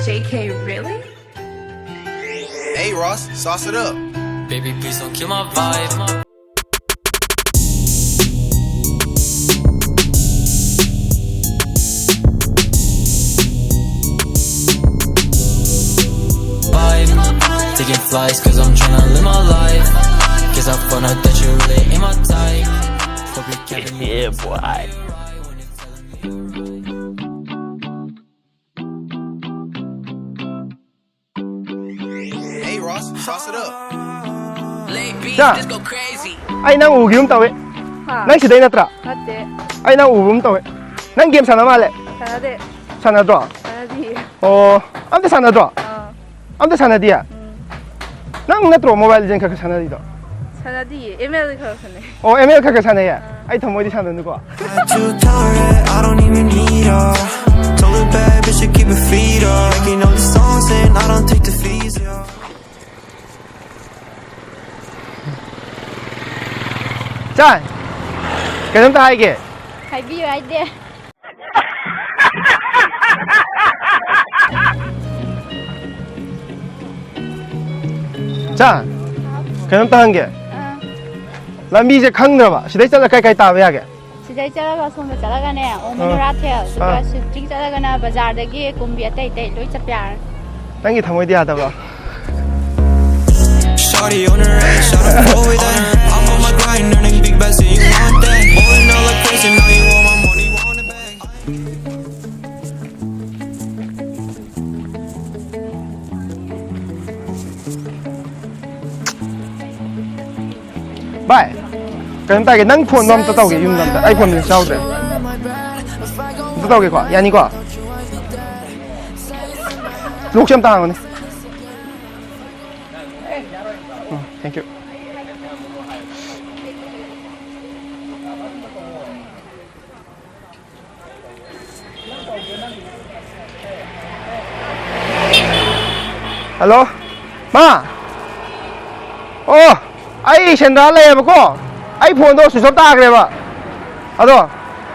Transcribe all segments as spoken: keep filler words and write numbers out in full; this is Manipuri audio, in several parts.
J K, really? Hey, Ross, sauce it up. Baby, please don't kill my vibe. Vibe. Taking flights cause I'm tryna live my life. Cause I found out that you really ain't my type. Hope you can't be Yeah, boy. Hey, Ross, sauce it up. Late beats, 자. This go crazy. ꯑꯩ ꯅꯪ ꯎꯈꯤꯒꯨꯝ ꯇꯧꯏ. ꯍꯥ? ꯅꯪ ꯁꯤꯗꯩ ꯅꯠꯇ꯭ꯔꯥ? ꯅꯠꯇꯦ. ꯑꯩ ꯅꯪ ꯎꯕꯒꯨꯝ ꯇꯧꯏ. ꯅꯪ ꯒꯦꯝ ꯁꯥꯟꯅ ꯃꯥꯜꯂꯦ. ꯁꯥꯟꯅꯗꯦ. ꯁꯥꯟꯅꯗ꯭ꯔꯣ? ꯁꯥꯟꯅꯗꯤꯌꯦ. ꯑꯣ, ꯑꯝꯇ ꯁꯥꯟꯅꯗ꯭ꯔꯣ? ꯑꯥ. ꯑꯝꯇ ꯁꯥꯟꯅꯗꯤꯌꯦ? ꯎꯝ. ꯅꯪ ꯅꯠꯇ꯭ꯔꯣ ꯃꯣꯕꯥꯏꯜ ꯂꯤꯖꯦꯟ ꯈꯔ ꯈꯔ ꯁꯥꯟꯅꯔꯤꯗꯣ? ꯁꯥꯟꯅꯗꯤꯌꯦ, ꯑꯦꯝ ꯑꯦꯜ ꯈꯔ ꯁꯥꯟꯅꯩ. ꯑꯣ, ꯑꯦꯝ ꯑꯦꯜ ꯈꯔ ꯈꯔ ꯁꯥꯟꯅꯩꯌꯦ? ꯑꯥ. ꯑꯩ ꯊꯃꯣꯏꯗꯤ ꯁꯥꯟꯅꯅꯨꯀꯣ. Too tired, I don't even need her. Told her bad bitch to keep her feet up. Making all the songs and I don't take the fees, yeah. ꯆꯥ, ꯀꯩꯅꯣꯝꯇ ꯍꯥꯏꯒꯦ꯫ ꯍꯥꯏꯕꯤꯌꯨ ꯍꯥꯏꯗꯦ꯫ ꯆꯥ, ꯀꯩꯅꯣꯝꯇ ꯍꯪꯒꯦ꯫ ꯑꯥ꯫ ꯂꯝꯕꯤꯁꯦ ꯈꯪꯗ꯭ꯔꯕ, ꯁꯤꯗꯩ ꯆꯠꯂ ꯀꯥꯏ ꯀꯥꯏ ꯇꯥꯕ ꯌꯥꯒꯦ? ꯁꯤꯗꯩ ꯆꯠꯂꯒ ꯁꯣꯝꯗ ꯆꯠꯂꯒꯅꯦ, ꯑꯣ ꯑꯥ꯫ ꯃꯅꯨꯔꯥ ꯊꯦꯜ, ꯑꯗꯨꯒ ꯑꯥ꯫ ꯁꯤꯗꯒꯤ ꯆꯠꯂꯒꯅ ꯕꯖꯥꯔꯗꯒꯤ ꯀꯨꯝꯕꯤ ꯑꯇꯩ ꯑꯇꯩ ꯂꯣꯏ ꯆꯠꯄ ꯌꯥꯔꯦ꯫ ꯅꯪꯒꯤ ꯊꯃꯣꯏꯗꯤ ꯌꯥꯗꯕ꯭ꯔꯣ? Shawty on the rain, shot a boy with that. I'm on my grind, earning big bands, so you want that. Ballin' out like crazy, now you want my money, want it back. ꯚꯥꯏ, ꯀꯩꯅꯣꯝ ꯇꯥꯒꯦ, ꯅꯪ ꯐꯣꯟꯗꯣ ꯑꯝꯇ ꯇꯧꯒꯦ ꯌꯨꯝꯗ ꯑꯝꯇ, ꯑꯩ ꯐꯣꯟ ꯕꯦꯂꯦꯟꯁ ꯌꯥꯎꯗ꯭ꯔꯦ꯫ ꯑꯝꯇ ꯇꯧꯒꯦꯀꯣ, ꯌꯥꯅꯤꯀꯣ? ꯂꯣꯛꯁꯦ ꯑꯝꯇ ꯍꯥꯡꯉꯨꯅꯦ꯫ ꯎꯝ, thank you꯫ ꯍꯜꯂꯣ, ꯃꯥ꯫ ꯑꯣ, ꯑꯩ ꯁꯦꯟꯗ꯭ꯔꯥ ꯂꯩꯌꯦꯕꯀꯣ, ꯑꯩ ꯐꯣꯟꯗꯣ ꯁ꯭ꯋꯤꯆ ꯑꯣꯐ ꯇꯥꯈ꯭ꯔꯦꯕ꯫ ꯑꯗꯣ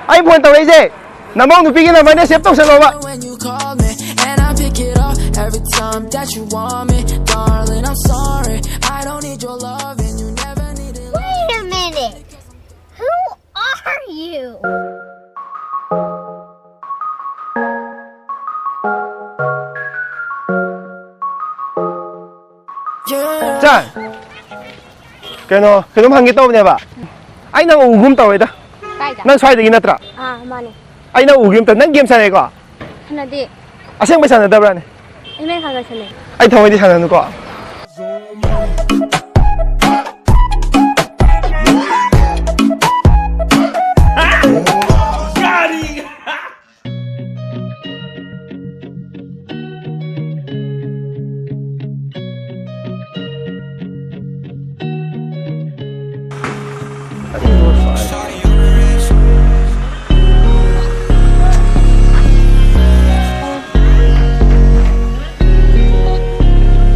ꯑꯩ ꯐꯣꯟ ꯇꯧꯔꯛꯏꯁꯦ, ꯅꯃꯧ ꯅꯨꯄꯤꯒꯤ ꯅꯝꯕꯔꯅꯦ, save ꯇꯧꯁꯜꯂꯣꯕ꯫ When you call me and I pick it up. Time that you want me, darling, I'm sorry. I don't need your love and you never needed. Wait a minute. Who are you? Yeah. ꯆꯥꯟ, ꯀꯩꯅꯣ, ꯀꯩꯅꯣꯝ ꯍꯪꯒꯦ ꯇꯧꯕꯅꯦꯕ꯫ ꯑꯩ ꯅꯪ ꯎꯒꯨꯝ ꯇꯧꯋꯦꯗ꯫ ꯀꯥꯏꯗ? ꯅꯪ ꯁ꯭ꯋꯥꯏꯗꯒꯤ ꯅꯠꯇ꯭ꯔꯥ? ꯑꯥ, ꯃꯥꯅꯦ꯫ ꯑꯩ ꯅꯪ ꯎꯒꯨꯝ ꯇꯧ꯫ ꯅꯪ ꯒꯦꯝ ꯁꯥꯟꯅꯩꯀꯣ? ꯁꯥꯟꯅꯗꯦ꯫ ꯑꯁꯦꯡꯕꯩ ꯁꯥꯟꯅꯗꯕ꯭ꯔꯥꯅꯦ? ꯑꯩ ꯃꯦꯟ ꯈꯔ ꯈꯔ ꯁꯥꯟꯅꯩ꯫ ꯑꯩ ꯊꯃꯣꯏꯗꯤ ꯁꯥꯟꯅꯅꯨꯀꯣ꯫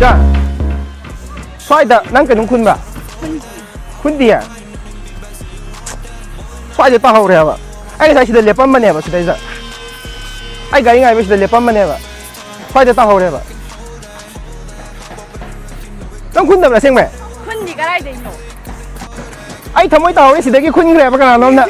ꯆꯥ, ꯁ꯭ꯋꯥꯏꯗ ꯅꯪ ꯀꯩꯅꯣꯝ ꯈꯨꯟꯕ꯭ꯔꯥ? ꯈꯨꯟꯗꯤꯌꯦ? ꯁ꯭ꯋꯥꯏꯗ ꯇꯥꯍꯧꯔꯦꯕ꯫ ꯑꯩ ꯉꯁꯥꯏ ꯁꯤꯗ ꯂꯦꯞꯄꯝꯕꯅꯦꯕ, ꯁꯤꯗꯩꯗ꯫ ꯑꯩ ꯒꯥꯔꯤ ꯉꯥꯏꯕ ꯁꯤꯗ ꯂꯦꯞꯄꯝꯕꯅꯦꯕ꯫ ꯁ꯭ꯋꯥꯏꯗ ꯇꯥꯍꯧꯔꯦꯕ꯫ ꯅꯪ ꯈꯨꯟꯗꯕ꯭ꯔꯥ ꯑꯁꯦꯡꯕꯩ? ꯈꯨꯟꯗꯤ ꯀꯗꯥꯏꯗꯩꯅꯣ? ꯑꯩ ꯊꯃꯣꯏ ꯇꯥꯍꯧꯔꯦ, ꯁꯤꯗꯒꯤ ꯈꯨꯟꯈ꯭ꯔꯦꯕ ꯀꯅꯥꯅꯣꯝꯅ꯫